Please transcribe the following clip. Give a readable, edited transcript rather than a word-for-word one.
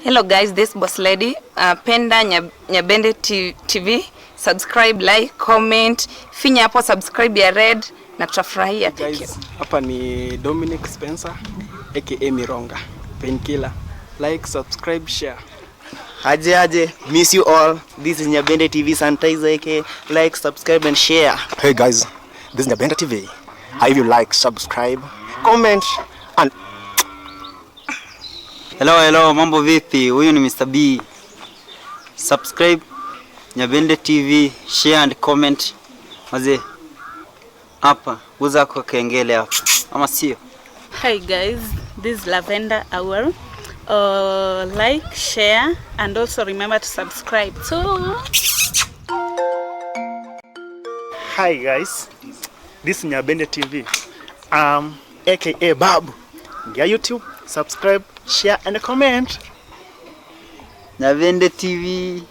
Hello guys, this boss lady Penda Nyabende TV. Subscribe, like, comment, finya hapo subscribe ya red na tutafurahia. Thank you. Guys, hapa ni Dominic Spencer aka Mironga Painkiller. Like, subscribe, share. Aje aje, miss you all. This is Nyabende TV sanitizer aka like, subscribe and share. Hey guys, this is Nyabende TV. If you like, subscribe, comment and Hello, hello, mambo vipi? Huyu ni Mr. B. Subscribe Nyabende TV, share and comment. Maze hapa uza kwa kengele hapa, ama sio? Hi guys, this is Lavender Hour. Like, share, and also remember to subscribe too. Hi guys, this is Nyabende TV, aka Babu. Ingia YouTube, subscribe, share and comment. Nyabende TV.